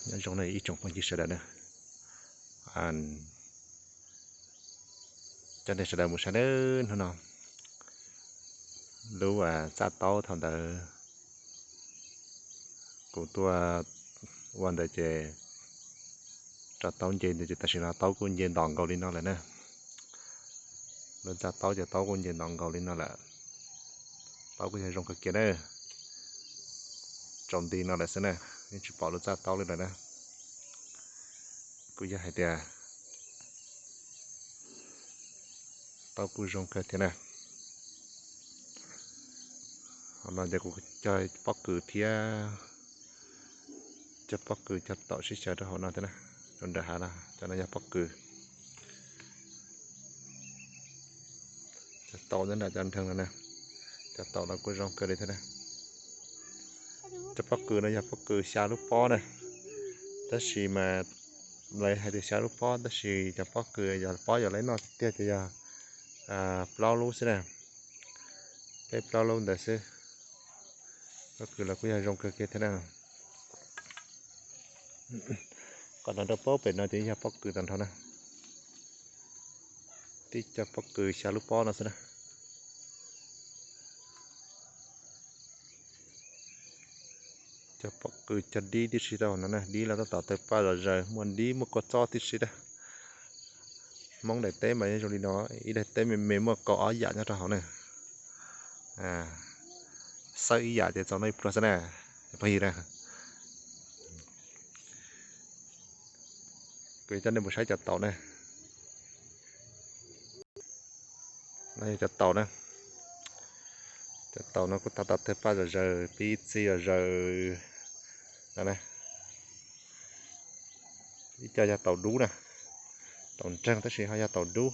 Nyob zoo ib tsoom phooj ywg sawv daws na, coj nej sawv daws mus saib nawb. Hnub no lub txaj taub thaum ntawd kuv tuaj ua ntawd ces tso taub nce ntawd ces tam sim no taub kuj nce ntos nkaus li no lawm na. Lub txaj taub ces taub kuj nce ntos nkaus li no lawm. Taub kuj yog zoo kawg kiag na. Tsaus nti no lawm xwb na, yeej tsis pom lub txaj taub li lawm na. Kuj yog hais tias taub kuj zoo kawg thiab na. Hauv no ces kuv cog pob kws thiab, cog pob kws cog taum sib xyaw rau hauv no thiab na. Rau nram hav no cov no yog pob kws. Cov taum nyob nram cov nreeg no na, cov taum no kuj zoo kawg li thiab na. Cov pob kws no yog pob kws xya lub pob na, tab sis mas lawv hais tias xya lub pob tab sis cov pob kws yog pob yog lawv noj tiag tiag ces yog plaub lub xwb na, peb plaub lub ntawd xwb. Pob kws los kuj yog zoo kawg kiag thiab na. Qhov no rau pab pem no ces yog pob kws tag nrho na. Tib co pob kws xya lub pob no xwb na. Cov pob kws cog dib tib si tau no na, dib los tab tom tawg paj zom zaws, muaj dib muaj kua txob tib si na. Hmoob daim teb mas zoo li no, ib daim teb me me muaj kaum ob yam nyob rau hauv na. Xawb ib yam ces txaus noj ib pluag xwb na, phooj ywg na. Kuv coj nej mus saib cov taum na. No yog cov taum na. Cov taum no kuj tab tom tawg paj zom zaws, pib txi zom zaws no na. Ib co yog taum dub na, taum nreeg tab sis ho yog taum dub.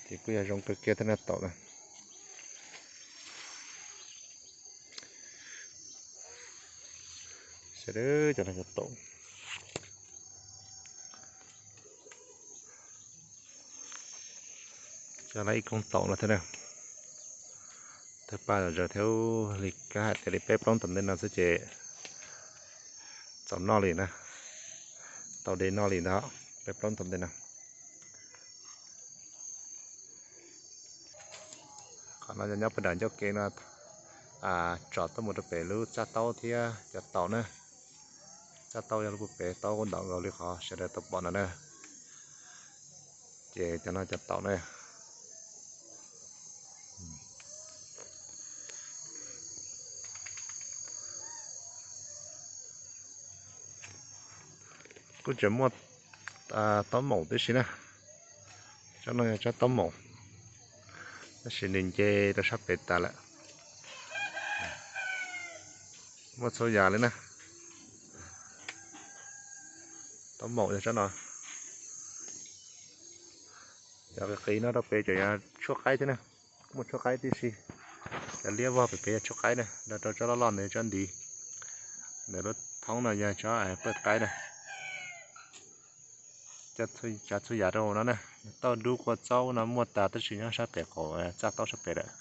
Ces kuj yog zoo kawg kiag thiab na taum na. Sawv daws cov no cov taum. Cog lawm ib koog taum no thiab na. Tawg paj zom zaws thiab, li kab hais tias li peb plaub tom ntej no xwb ces txaus noj li na, tau de noj li ntag, peb plaub tom ntej no. Qhov no yog nyob pem nram ncauj kev no, tsom tuaj mus rau pem lub txaj taub thiab cov taum na. Txaj taub yog lub puag pem, taub kuj ntau nkaus li qhov sawv daws tau pom no na. Ces cov no cov taum na. Kuj tseem muaj taub maum tib si na. Tsob no yog tsob taub maum, tab sis nws nce rau sab pem tas lawm. Muaj txhua yam li na. Taub maum yog tsob no. Cov qis qis no rau pem tseem yog tshuaj qaib thiab na. Muaj tshuaj qaib tib si. Cov liab vog pem pem yog tshuaj qaib na, nrog rau tsob loj loj ntawd tsob ntiv. Ntawm lub thoob no yog tsob pawj qaib na. Txhua tsav txhua yam rau hauv no na. Tauj dub kua txob no muaj tas tab sis nyob sab pem qaum txaj taub sab pem lawm.